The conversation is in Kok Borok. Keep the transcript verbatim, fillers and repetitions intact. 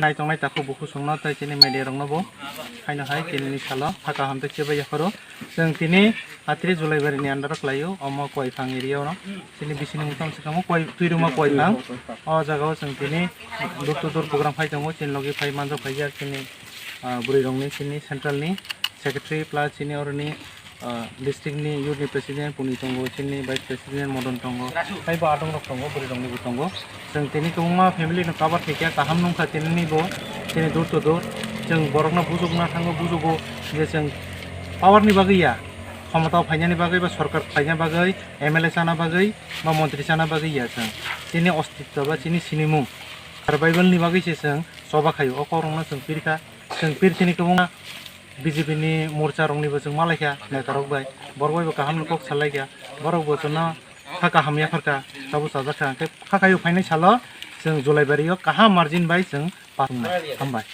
nai tongnai takhuk bukhuk songno tei chini media rokno bo haino hai tinini salo kha kaham tei chebaiya pharo. Chwng tini atri Julaibari ni under o kwlaio, omo Koiphang area o no. Chini bisini mungtang se kamo Koi, Twiruma Koiphang. O jaga o chwng tini door to door program khai tongo, chini logi phai manjak phaijak chini, ah, bwrwi rokni chini central ni secretary plus chini oroni, ah, district ni youth ni president Puni tongo, chini vice president Modon tongo, tei bo adong rok tongo, bwrwi rok ni bo tongo. Chwng tini kwbangma family no cover khaikha, kaham nungkha tini ni bo, tini door to door. Chwng borok no bujukna thango, bujugo je chwng power ni bagwi ya, khomota o phainani bagwi ba sorkar khlaina bagwi, M L A chana bagwi ba montri chana bagwi ya chwng. Chini ostitto ba chini sinimung survival ni bagwi se chwng choba khaio, o kok rok no chwng pirkha. Chwng pir chini kwbangma B J P ni morcha rokni bo chwng malaikha neta rok bai, borok bai bo kaham ni kok salaikha, borok bo chwngno kha kaham yapharkha, tabuk chajakha, hwnkhe kha khaio phainai salo chwng Julaibari o kaham margin bai chwng pass wngnai. Hambai.